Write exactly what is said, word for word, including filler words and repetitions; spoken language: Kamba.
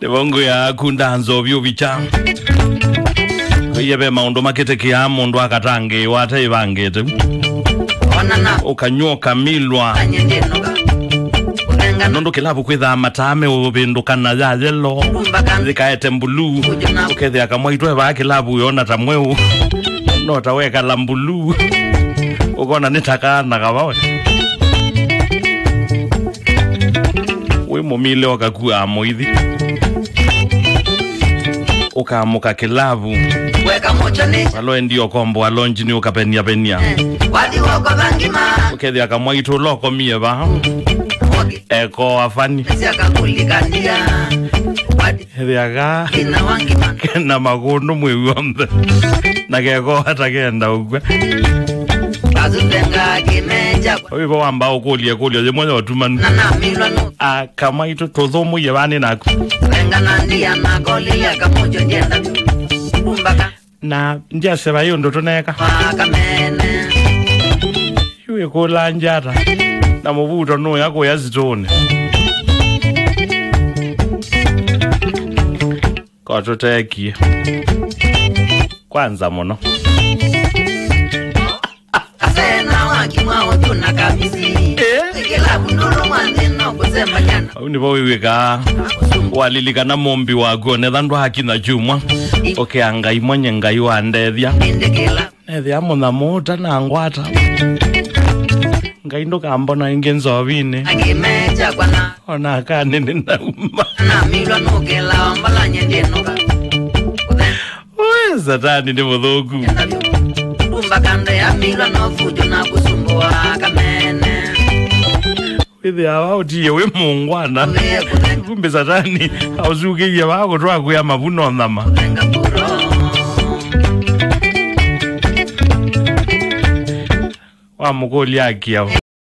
Nĩvo ngwĩaa kunda nzovi ũvikya. Kwĩie ve maũndũ makĩtĩkĩaa mũndũ akatangĩĩwa ate ĩvangĩte. Ona na ũkanywa ũkamilwa. Anye ndĩnoga. Ũnengana. Nũndũ kĩlavu kwĩthaa mataa meũvĩndũkana ya yelo. Kumbaka. Yĩkaete mbuluu. Kujuna. Ũkethĩa kamwaitũ evaa kĩlavu yona ta mweũ. No ta wekala mbuluu. Ũkona nĩ ta kana kavawe. Wĩ mũmile ũkakuaa mũithi. Ũkamũka kĩlavu. Weka mocho nĩ. Waloendi ũkombo wa lonji nĩ ũkapenia penia. Eh, wathi woko thangima. Ũkethĩa kamwaitũ ũlokomie va. Waki. Eko afani. Nĩsya kakulikania. Wathi. Ethĩaga. Ina wangima. Kena makũndũ mwĩ w'onthe. Na keko atakenda ũkw'a. Kazutenga kimeja. Ũyũ vo wamba ũkũlya ĩkũlyo yĩmwe ya ũtumanu. Na namilwa no. Aka maitũ tũthũmũie vani naku. Venga na ndia na kolile kamojo ndienda. Kumbaka. Na ndyaseva ĩ ũndũ tũneeka. Wakamene. Yu ĩkũla njata. Na mũvuto nũya kũya sitũũnĩ. Ko tũteekie. Kwanza mũno. Asena wakimwa ũtũ na kamisi. Eh? Kĩlavu nũlũ mwanthĩ no kũsembanyana. Au nĩvo wĩw'ĩkaa. Walilikana mũmbi waku onetha ndwakinya kyumwa. Ũkea Ngai mwenye Ngai wa ndethya. Ĩndĩ kĩla. Nethĩa mũnyamũ ũta na ngwata. Ngai ndũkambona ĩngĩ nzovinĩ. Akĩmecha kwana. Ona akanĩ nĩnauma. Namilwa nũkĩla ombalanye ndĩnoka. We, Satani nĩ mũthũku. Kumba kando ya milwa no fujo na kusumbua kamene. Wĩthĩawa ũtie wĩ mũngwana. Kumbe Satani ausukĩie vaa kũtwaa kwĩa mavuno nyama. Wamũkũlya akia